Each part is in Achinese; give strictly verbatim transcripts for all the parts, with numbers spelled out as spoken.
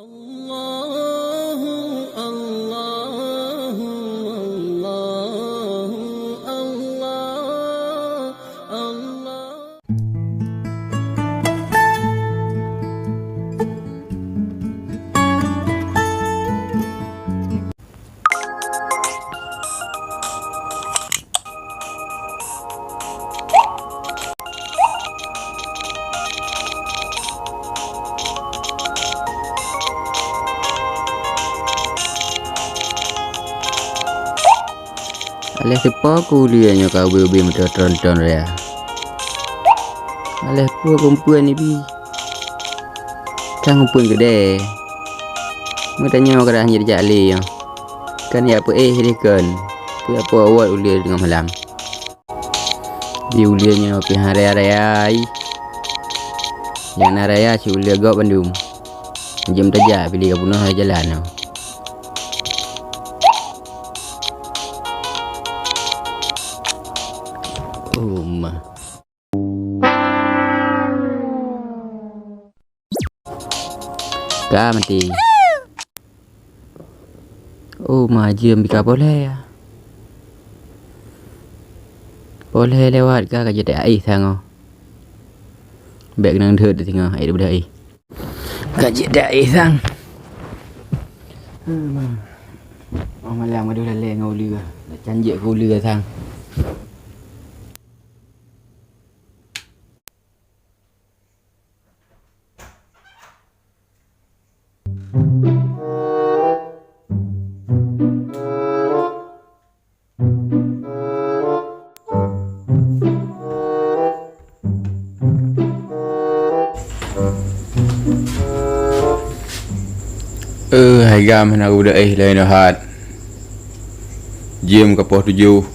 Allahu, Allahu, Allahu, Allah, Allah. Alah sipo ku uleue nyoe ka ubé-ubé meuton-ton raya. Alah peue kumpeuen ibi. Ka ngumpeuen keudè. Meutanyoe keudeh hana jak lé nyoe. Kan jak peuéh deh kon. Peue po awai uleue teungoh malam. Di uleue nyoe pih han raya-raya ai. Nyang na raya cit uleue gob bandum. Jeuem tajak pih lé ka peunoh jalan nyoe. Oh, ma. Ka meuti. Oh, ma jeuem bika poleh ya. Poleh lewat ka, ka jeuet aéh sang oh. Bèk keunong deuet singoh, aéh deubeudeh aéh. Ka jeuet aéh sang. Oh, ma. Oh, malam gadoh lalè ngon uleue. Dak can jeuet keu uleue sang. Eh, hai gam hana geubeudôh éh laén nyoe hat. Jeuem ka poh tujoh.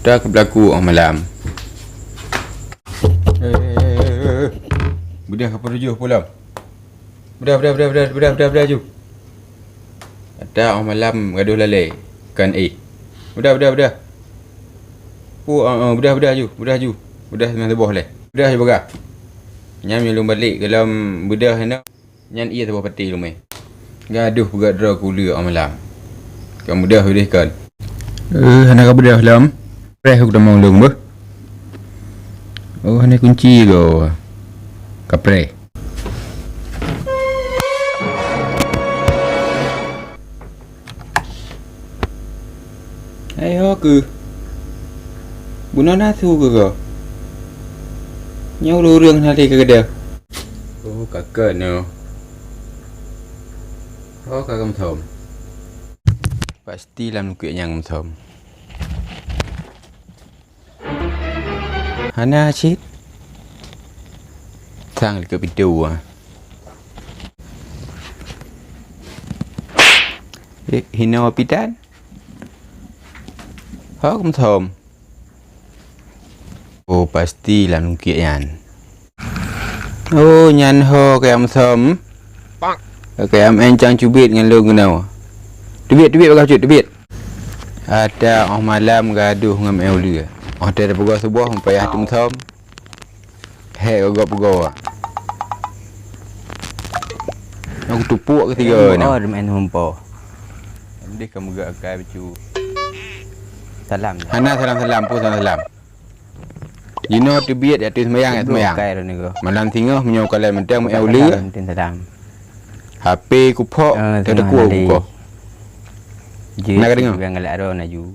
Ta keubeulaku óh malam. Eh, eh, eh, eh, eh. Beudôh ka poh tujoh peue lom. Beudôh, beudôh, beudôh, beudôh, beudôh, beudôh, beudôh ju. Ata óh malam gadoh lalè kan éh. Beudôh, beudôh, beudôh. Pu, eh, eh, beudôh, beudôh ju, beudôh ju. Beudôh seunang tuboh lé. Beudôh ju bagah. Nyan meunyo lôn balek golom beudôh inoe. Nyan ié saboh pati lôn mé. Gadoh peugah droe keu uleue óh malam. Ka mudah udeh kon. Eh, hana ka beudôh lom. Preh ku tamong lôn beuh. Oh, hana kunci go. Ka preh. Hai ho keuh. Bunoe na su keuh goe? Nyoe ureueng-ureueng hana lé keu keudeh. Oh, ka keuh nyoe. Ho ka geumeusom. Pasti lam lungkiek nyan geumeusom. Hana cit. Sang likot pintoe ah. Eh, hinoe pitan. Ho geumeusom. Oh, pasti lam lungkiek nyan. Oh, nyan ho kayang meusom. Kayang meu'en cang cubiet ngon lôn keunoe. Teubiet, teubiet bagaih cut, teubiet. Ata óh malam gadoh ngon meu'en uleue. Óh teupeugah suboh meupayah teumeusom. Hék gogob peugoe. Aku tupuk keu tiga ni. Oh, meu'en humpo. Mdeh ka meugak akai bacu. Salam. Hana salam-salam, pun salam-salam. Jinoe teubiet ya teuh seumayang, ya seumayang. Malam singoh meunyoe kalon mantong meu'en uleue. H P kuphok, teuh teukuk kukoh. Na ka deungoe? Galak aro laju.